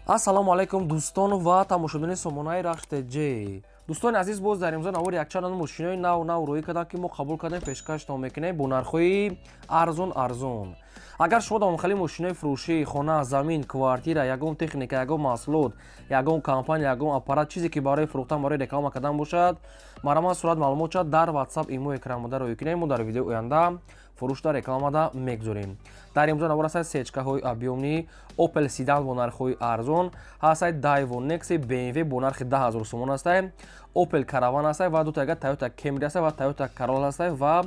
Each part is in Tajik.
Ассалому алайкум, дӯстон ва тамошобинони сомонаи Рахш ТЖ. Дӯстони азиз, боз дар имрӯза навори якчанд мошинои нав нав рӯӣ кардам, ки мо қабул кардем, пешкаштон мекунем бо нархҳои арзон арзон. Агар шумо дамонхали мошинои фурӯшӣ, хона, замин, квартира, ягон техника, ягон маҳсулот, ягон компания, ягон аппарат, чизе ки барои фурӯхтан, барои реклама кардан бошад, марҳамат, сурат, маълумот шад дар WhatsApp, имо, экранмода рӯӣ кунем. Мо дар видеои оянда фурӯшда, рекламада мегузорем. Дар имрӯза навор ҳастад сечкаҳои объёмный, Opel седан бо нархҳои арзон ҳастад, Daewoo Nexia, BMW бо нархи 10 000 сомон ҳастад, Opel Caravan ҳастад ва дутага Toyota Camry ҳастад ва Toyota Corolla ҳастад ва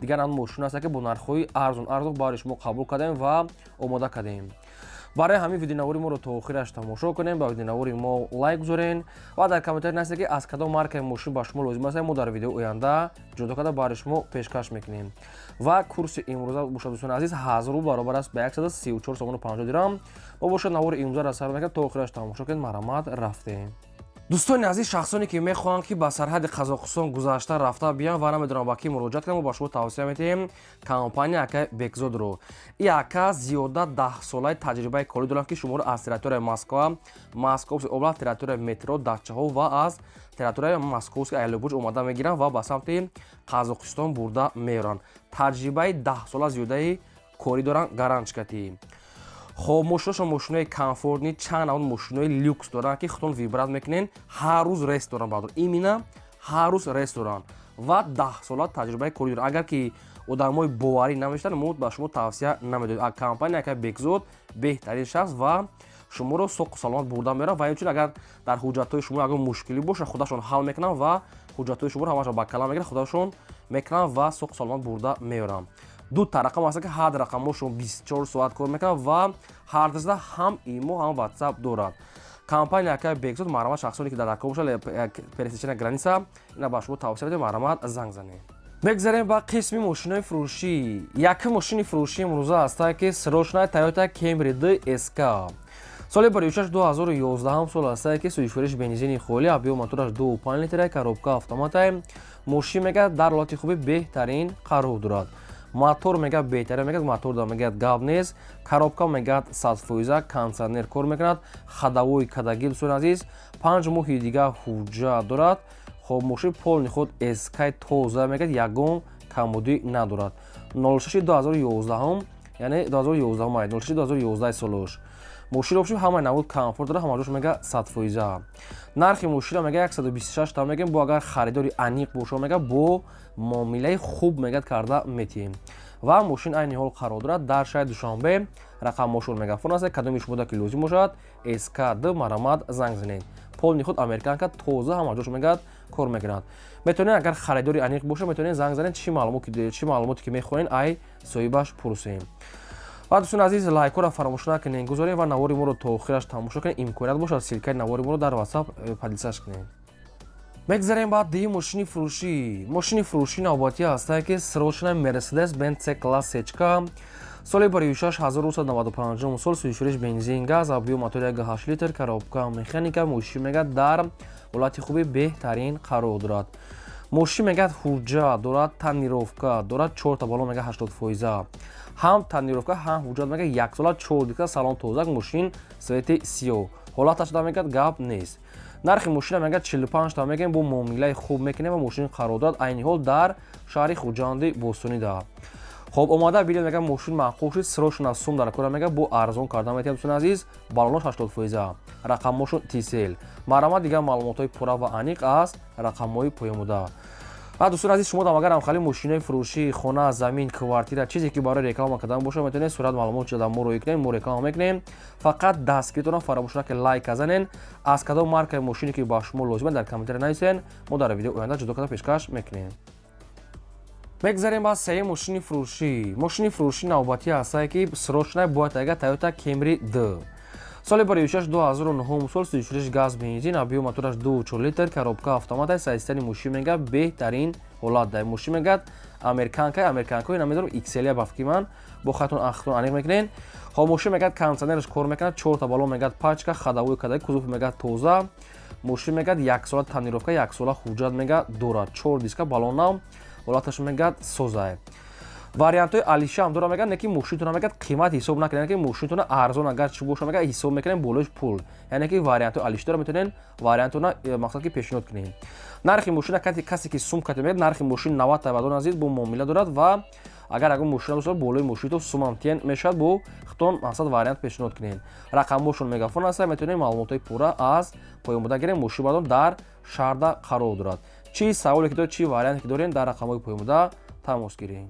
дигар ан мошин ҳастад, ки бо нархҳои арзон арзон барои шумо қабул кардем ва омода кардем. Барои ҳамин видеонавори моро то охираш тамошо кунем, ба видеонавори мо лайк гузорен ва дар комментарий нависед, ки аз кадом маркаи мошин ба шумо лозим аст. Мо дар видеои оянда ҷудо карда барои шумо пешкаш мекунем. Ва курси имрӯза бошад, дӯстони азиз, 1000 рубл баробар аст ба 134 сомону 50 дирам. Мо бошад навори имрӯзаро сар мекунем, то охираш тамошо кунед. Марҳамат, рафтем. Дӯстони азиз, шахсоне ки мехоҳанд, ки ба сарҳади Қазоқистон гузашта рафта биёнд ва намедонанд ба кӣ муроҷиат кунанд, мо ба шумо тавсия медиҳем компания акай Бекзодро. И ака зиёда 10-солаи таҷрибаи корӣ доранд, ки шуморо аз территорияи Москва, Московский область, территорияи метро, дачаҳо ва аз территорияи Московский Айлобуҷ омода мегиранд ва ба самти Қазоқистон бурда меоранд. Таҷрибаи 10-сола зиёдаи корӣ доранд, гарантчикатӣ. Хоб, мошиношон мошинои комфортный, чанд навъ мошинои люкс доранд, ки худтон выбрать мекунен. Ҳар рӯз рейс доранд, бардор, именно ҳар рӯз рейс доранд ва 10-сола таҷрибаи корӣ доранд. Агар ки одамои боварӣ намешаванд, мо ба шумо тавсия намедоем. Компания ака Бекзод беҳтарин шахс ва шуморо соқу саломат бурда меорад. Ва инчунин, агар дар ҳуҷҷатҳои шумо ягон мушкилӣ бошад, худашон ҳал мекунанд ва ҳуҷҷатҳои шуморо ҳамаша ба калам мегиранд, худашон мекунанд ва соқу саломат бурда меоранд. Ду та рақам ҳаст, ки ҳар рақамҳошон 24 соат кор мекунад ва ҳар дасда ҳам имо, ҳам WhatsApp дорад компания акай Бекзод. Марҳамат, шахсоне ки дар дакор бошад, пересечения граница, ина ба шумо тавсия медиҳем, марҳамат, занг занед. Мегзарем ба қисми мошинои фурӯшӣ. Якум мошини фурӯшӣ имрӯза ҳастад, ки срочная Toyota Camry 2 SK, соли барюшаш 2011 сол ҳастад, ки сӯзишвориш бензини холӣ, объём мотораш 2,5 литра, коробка автоматай. Мошин мегӯяд, дар ҳолати хуби беҳтарин қарор дорад. Мотор мегӯяд, беҳтарин, мегӯяд, мотор да, мегӯяд, гап нест. Коробка, мегӯяд, 100%, кондиционер кор мекунад, ходовой кадаги. Дӯстони азиз, 5 моҳи дига ҳуҷҷат дорад. Хоб, мошин полный худ SK, тоза, мегӯяд, ягон камбудӣ надорад. 06 2011, яъне 2011 май, 06 2011 солош. Мошин обши ҳамаи навуд комфорт дорад, ҳама ҷош, мега, 100%. Нархи мошина, мега, 126 та мегем. Бо агар харидори аниқ боша, мега, бо муомилаи хуб, мегӯяд, карда метиҳем. Ва мошин айни ҳол қарор дорад дар шаҳри Душанбе. Рақамҳошон мегафон аст. Кадоми шумода ки лозим бошад, СК д, марҳамат, занг занед. Полный худ американка, тоза, ҳама ҷош, мегӯяд, кор мекунад. Метавонед, агар харидори аниқ боша, метавонед занг занед, чӣ маълумоте ки мехоҳед, ай соҳибаш пурсем. Ва дӯстони азиз, лайкҳоро фаромӯш накунед, гузоред ва навори моро то охираш тамошо кунед. Имконият бошад, ссылкаи навори моро дар WhatsApp поделиться кунед. Мегзарем ба дуюм мошини фурӯшӣ. Мошини фурӯшӣ навбатӣ ҳастае, ки срочная Мерседес Бенц С класс сечка, соли барюшаш 1995 сол, сӯзишвориш бензин, газ, объём мотор 1,8 литр, коробка механика. Мошин, мегӯяд, дар ҳолати хуби беҳтарин қарор дорад. Мошин, мегӯяд, ҳуҷҷат дорад, тонировка дорад, чорта баллон, мегӯяд, 80%, ҳам тонировка, ҳам ҳуҷҷат, мегӯяд, яксола, чор диска, салон тозак. Мошин цвети сиёҳ, ҳолаташ да, мегӯяд, гап нест. Нархи мошина, мегӯяд, 45 та мегӯем, бо муомилаи хуб мекунем. Ва мошин қарор дорад айни ҳол дар шаҳри Хуҷанди Бостонида. Хоб, омада билет, мегӯяд, мошин маъқул шуд, срочно сум дар кора, мегӯяд, бо арзон карда метиҳем. Дӯстони азиз, баллонош 80%, рақамҳошон Tcell. Марҳамат, дигар маълумотҳои пурра ва аниқ аз рақамҳои поёнбуда. Ва дӯстони азиз, шумо агар ҳамхали мошинои фурӯшӣ, хона, замин, квартира, чизе ки барои реклама кардан бошад, метавонед сурат, маълумот дар мо рӯй кунем, мо реклама мекунем. Фақат дастгиритонро фаромӯш накунед, лайк занен. Аз кадом маркаи мошине ки ба шумо лозима, дар комментария нависен, мо дар видеои оянда ҷудо карда пешкаш мекунем. Мегзарем ба сеюм мошини фурӯшӣ. Мошини фурӯшӣ навбатӣ ҳастае, ки срочно бояд ага Toyota Camry 2, соли барюшаш 2009 сол, сӯзишвориш газ, бензин, объём мотораш 2,4 литр, коробка автомата. Состояние мошин, мега, беҳтарин ҳолат дар мошин. Мегӯяд, американка, американкаи намедонам, XL ба фикри ман, бо хатон ахтон аниқ мекунен. Хоб, мошин, мегӯяд, кондиционераш кор мекунад, чорта баллон, мегӯяд, пачка, ходовой кадаги, кузов, мегӯяд, тоза. Мошин, мегӯяд, яксола тонировка, яксола ҳуҷҷат, мегӯяд, дорад, чор диска, баллонам ҳолаташ, мегӯяд, созае. Вариантҳои алишаам дора, мегӯяд, не ки мошинтона, мегӯяд, қимат ҳисоб накунед, ки мошинтона арзон агар чӣ боша, мегӯяд, ҳисоб мекунем болош пул. Яъне ки вариантҳои алиш дора, метавонед вариантона мақсад ки пешниҳод кунед. Нархи мошина касе ки сум кате, мегӯяд, нархи мошин 90 тавадон азиз, бо муомила дорад ва агар ягон мошина дошта, болои мошинто сумам тиен мешавад, бо худтон мақсад вариант пешниҳод кунед. Рақамҳошон мегафон аст, метавонед маълумотҳои пурра аз поён буда гирем. Мошин бардон дар шаҳрда қарор дорад. Чӣ саволе ки доред, чӣ варианте ки дорем, дар рақамҳои поён буда тамос гирем.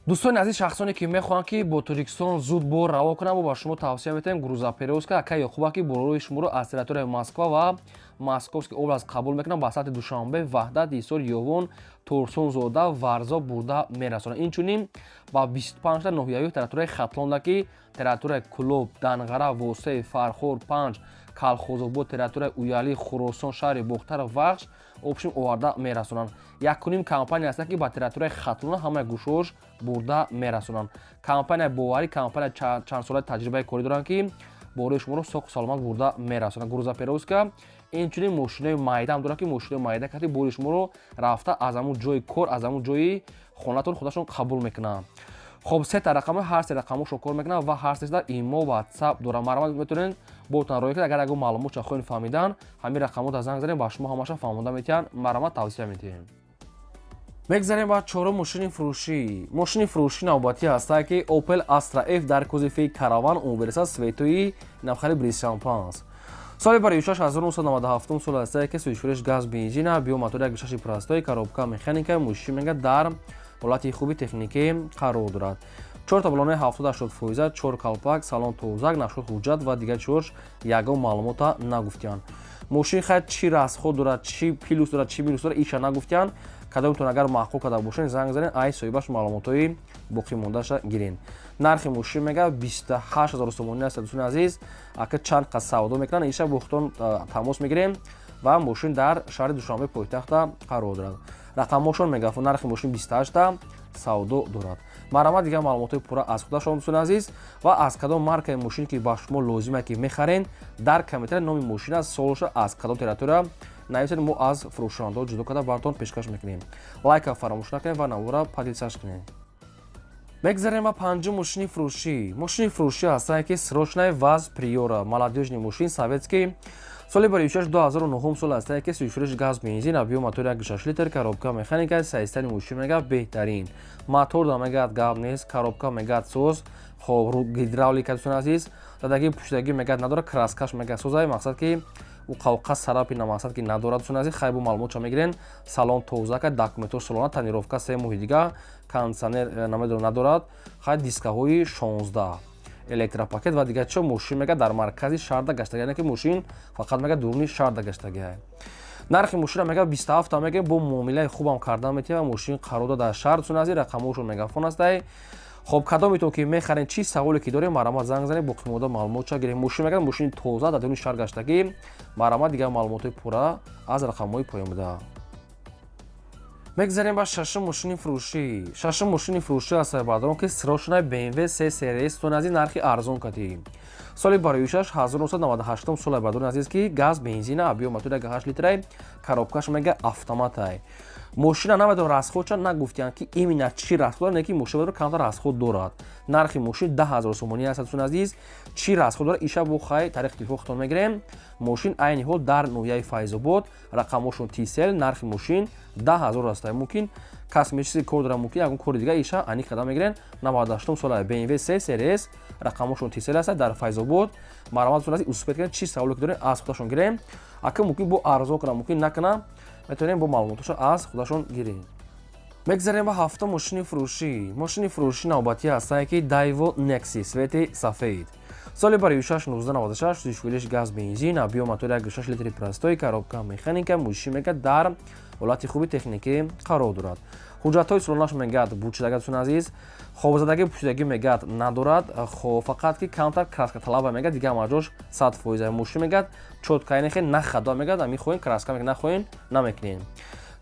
Дӯстони азиз, шахсоне ки мехоҳанд, ки бо Тоҷикистон зуд бор раво кунанд, мо ба шумо тавсия метаҳем грузоперевозка ака Ёқуба, ки борҳои шуморо аз территорияи Москва ва Московский область қабул мекунанд, ба сатҳи Душанбе, Ваҳдат, Ҳисор, Ёвон, Турсунзода, Варзоб бурда мерасонанд. Инчунин ба 25 ноҳияҳои территорияи Хатлонда, ки территорияи Кӯлоб, Данғара, Восеъ, Фархор, Панҷ, Калхозобод, территорияи Уялӣ, Хуросон, шаҳри Бохтар, Вахш общем оварда мерасонанд. Якуним компания ҳастанд, ки ба территорияи Хатлона ҳамаи гӯшаҳош бурда мерасонанд. Компания боварӣ, компания чандсолаи таҷрибаи корӣ доранд, ки бораи шуморо соқу саломат бурда мерасонанд. Грузоперевозка инчунин мошинои майдаам дорад, ки мошинои майда кати бори шуморо рафта аз ҳамун ҷои кор, аз ҳамун ҷои хонатон худашон қабул мекунанд. Хоб, сета рақамҳо, ҳар се рақамҳошо кор мекунанд ва ҳар седа имо, ватсап дорад. Марҳамат, метавонед ботан роя кунед. Агар ягон маълумотша хоҳед фаҳмидан, ҳамин рақамҳо занг занед, ба шумо ҳамаша фаҳмонда метиҳанд. Марҳамат, тавсия метиҳем. Мегзарем ба чорум мошини фурӯшӣ. Мошини фурӯшӣ навбатӣ ҳастае, ки Opel Astra F дар кузови Караван универсал, цветои навхали бриз шампанс, соли барои 1997 сол ҳастае, ки сӯзишвориш газ, бензина, объём мотор 1,6 простой, коробка механика. Мошин, мега, дар ҳолати хуби техникӣ қарор дорад. Чор таблонаи 70-80%, чор калпак, салон тозак, нашуд ҳуҷҷат ва дигар чиҳош ягон маълумота нагуфтиянд. Мошин хай чӣ расход дорад, чӣ плюс дорад, чӣ минус дорад, иша нагуфтиянд. Кадомтон агар маъқул карда бошед, занг занед, ай соҳибаш маълумотҳои боқӣ мондаша гирен. Нархи мошин, мега, 28 000 сомонӣ аст. Дӯстони азиз, ака чанд қад савдо мекунанд, иша бо худтон тамос мегирем. Ва мошин дар шаҳри Душанбе, пойтахта қарор дорад. Рақамҳошон мегафон. Нархи мошин 28та савдо дорад. Марҳамат, дигар маълумотҳои пурра аз худашон, дӯстони азиз. Ва аз кадом маркаи мошин ки ба шумо лозима ки мехарен, дар комментария номи мошина, солша, аз кадом территория нависед, мо аз фурӯшандаҳо ҷудо карда баратон пешкаш мекунем. Лайка фаромӯш накунед ва навора поделиться кунед. Мегзарем ба панҷум мошини фурӯшӣ. Мошини фурӯшӣ ҳастае, ки срочная ВАЗ Приора, молодёжный мошин, советский, соли барои 2009 сол ҳастае, ки сӯзишвориш газ, бензин, объём мотор 1,6 литр, коробка механика. Состояние мошин, мега, беҳтарин. Мотор да, мегӯяд, гап нест, коробка, мегӯяд, соз. Хоб, гидравлика, дӯстони азиз, задаги пуштагӣ, мегӯяд, надорад, краскаш, мегӯяд, созай, мақсад ки уқавқа сарапина, мақсад ки надорад. Дӯстони азиз, хайбу маълумотша мегирен. Салон тозака, документҳо солона, тонировка 3 моҳи дига, кондитсионер намедонам надорад, хай дискаҳои 16, электропакет ва дигар чо. Мошин, мега, дар маркази шаҳрда гаштага, яъне ки мошин фақат, мега, дуруни шаҳрда гаштагиа. Нархи мошина, мега, 27 мега, бо муомилаи хубам кардан метиҳад. Мошин қарор дод дар шаҳр. Дӯстони азиз, рақамҳошон мегафон астай. Хоб, кадометон ки мехарен, чӣ саволе ки дорем, марҳамат, занг занед, боқимонда маълумотша гирем. Мошин, мега, мошини тоза, дар дуруни шаҳр гаштагӣ. Марҳамат, дигар маълумотҳои пурра аз рақамҳои поён буда. Мегзарем ба шашум мошини фурӯшӣ. Шашум мошини фурӯшӣ аст, баъдон ки срочная BMW 3 серия стони азиз, нархи арзон катӣ, соли барои 1998 сола, баъдони азиз, ки газ, бензина, объём мотор 1,8 литрай, коробкаш, мега, автоматай. Мошина намедонам расходша нагуфтиянд, ки именно чӣ расход дорад, не ки мошина камтар расход дорад. Нархи мошин 10 000 сомонӣ аст. Дӯстони азиз, чӣ расход дорад, иша бо хай тариқи телефон худтон мегирем. Мошин айни ҳол дар ноҳияи Файзобод, рақамҳошон Тисел. Нархи мошин 10 000 аст. Мумкин кас мечизи кор дорад, мумкин ягон кори дига, иша аниқ қадам мегирен. 98 сола BMW 3 Series, рақамҳошон Тисел аст, дар Файзобод. Марҳамат, дӯстони азиз, успеть кунед, чӣ саволе ки дорем, аз худашон гирем. Ака мумкин бо арзон кунам, мумкин накунам, метавонем бо маълумоташо аз худашон гирем. Мегзарем ба ҳафтум мошини фурӯшӣ. Мошини фурӯшӣ навбатӣ ҳастае, ки Daewoo Nexia, цвети сафед, соли барои 1996, сӯзишвориш газ, бензин, объём мотор 1,6 литри простой, коробка механика. Мошин, мега, дар ҳолати хуби техникӣ қарор дорад. Ҳуҷҷатҳои солонаш, мегӯяд, бучидага. Дӯстони азиз, хобзадагӣ, пӯшидагӣ, мегӯяд, надорад. Хоб, фақат ки камтар краска талаба, мегӯяд, дигар маҷош 100%. Мошин, мегӯяд, чётко, нехе нахадо, мегӯяд, мехоҳем краска, нахоҳем намекунем.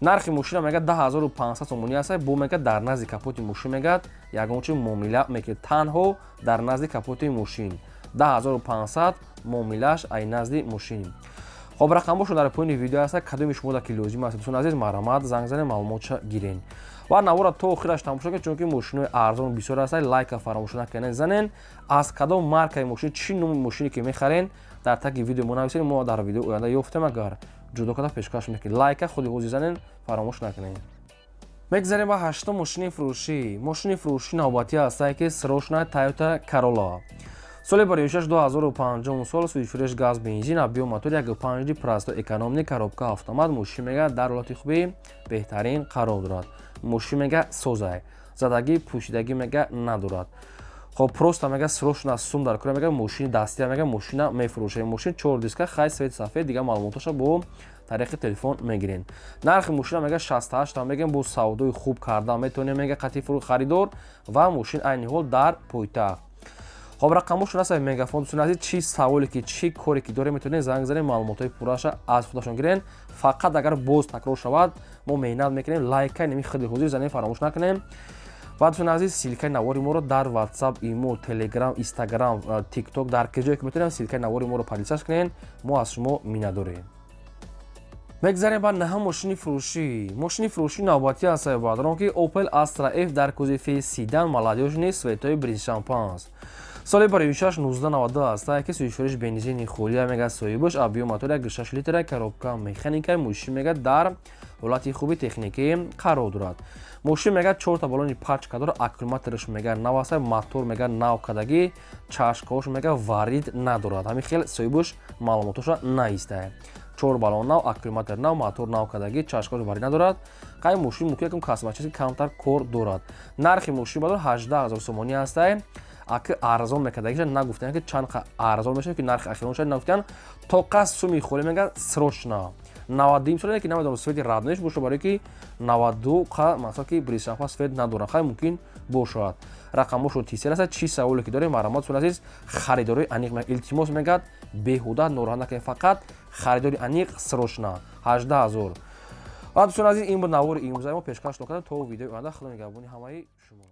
Нархи мошина, мегӯяд, 10 500 сомонӣ аст. Бо, мегӯяд, дар назди капоти мошин, мегӯяд, ягон чи муомила мекунед. Танҳо дар назди капоти мошин 10 500 муомилааш ай назди мошин. Хоб, рақамҳошон дар поёни видео ҳаста. Кадоми шумо ки лозим аст, дӯстони азиз, марҳамат, занг занед, маълумотша гирен ва навора то охираш тамошо кунед, чунки мошинои арзон бисёр аст. Лайка фаромӯш накунед, занен. Аз кадом маркаи мошин, чӣ номи мошине ки мехарен, дар таги видео мо нависед. Мо дар видео оянда ёфтем, агар ҷудо карда пешкаш мекунем. Лайка худи ҳозир занен, фаромӯш накунед. Мегзарем ба ҳаштум мошини фурӯшӣ. Мошини фурӯшӣ навбатӣ ҳастае, ки срочная Toyota Corolla, соли бароишаш 2005 сол, сӯзишвориш газ, бензин, объём мотор 1,5, простой, экономный, коробка автомат. Мошин мега дар ҳолати хуби беҳтарин қарор дорад. Мошин мега созай, задагӣ, пӯшидагӣ мега надорад. Хоб, просто мега срочно сум дар кора, мега мошини дастия, мега мошина мефурӯшад. Мошин чор диска, хай, цвет сафед. Дига маълумоташа бо тариқи телефон мегирен. Нархи мошина мега 68 мегем, бо савдои хуб карда метавонем, мега қатъи харидор ва мошин айни ҳол дар пойтахт. Хоб, рақамҳошон аст Мегафон. Дӯстони азиз, чӣ саволе ки, чӣ коре ки дорем, метавонед занг занед, маълумотҳои пурраша аз худашон гирен. Фақат агар боз такрор шавад, мо меҳнат мекунем. Лайка неми худи ҳозир занем, фаромӯш накунем. Ва, дӯстони азиз, ссылкаи навори моро дар WhatsApp, имо, Telegram, Instagram, TikTok, дар ки ҷое ки метавонем, ссылкаи навори моро поделиться кунем. Мо аз шумо миннатдорем. Мегзарем ба наҳам мошини фурӯшӣ. Мошини фурӯшӣ навбатӣ аст, бародарон, ки Opel Astra F дар кузови седан, молодёжный, цветои бриз шампанс, соли бароишаш 1992 аст, ки сӯзишвориш бензини холия, мега соҳибаш, объём мотор 1,6 литра, коробка механика. Мошин мега дар ҳолати хуби техникӣ қарор дорад. Мошин мега чорта баллони пачка дорад, аккумулятораш мега нав аст, мотор мега нав кардагӣ, чашкаош мега варид надорад. Ҳамин хел соҳибаш маълумотоша наистае. Чор баллон нав, аккумулятор нав, мотор нав кардагӣ, чашкаош варид надорад. Қай, мошин мумкин якм косметически камтар кор дорад. Нархи мошин бадор 18 ҳазор сомонӣ ҳастай. Аки арзон мекардагиша нагуфтан, ки чанд арзон мешавад, ки нархи ахирон шуд нагуфтан. Тоқа суми холӣ мега срочно 92 сола, ки намедонам, цвети родноиш боша, барое ки 92 қа масалан ки брисшампа цвет надорад. Хай, мумкин бошад. Рақамҳошон тисер аст. Чӣ саволе ки дорем, марҳамат. Суни азиз, харидорои аниқ, илтимос, мегӯяд, беҳуда нороҳат накунед, фақат харидори аниқ, срочно 18 ҳазор. Ва, дӯстони азиз, ин буд навори имрӯзаи мо, пешкаш кардем. То видеои оянда, худо нигаҳбони ҳамаи шумо.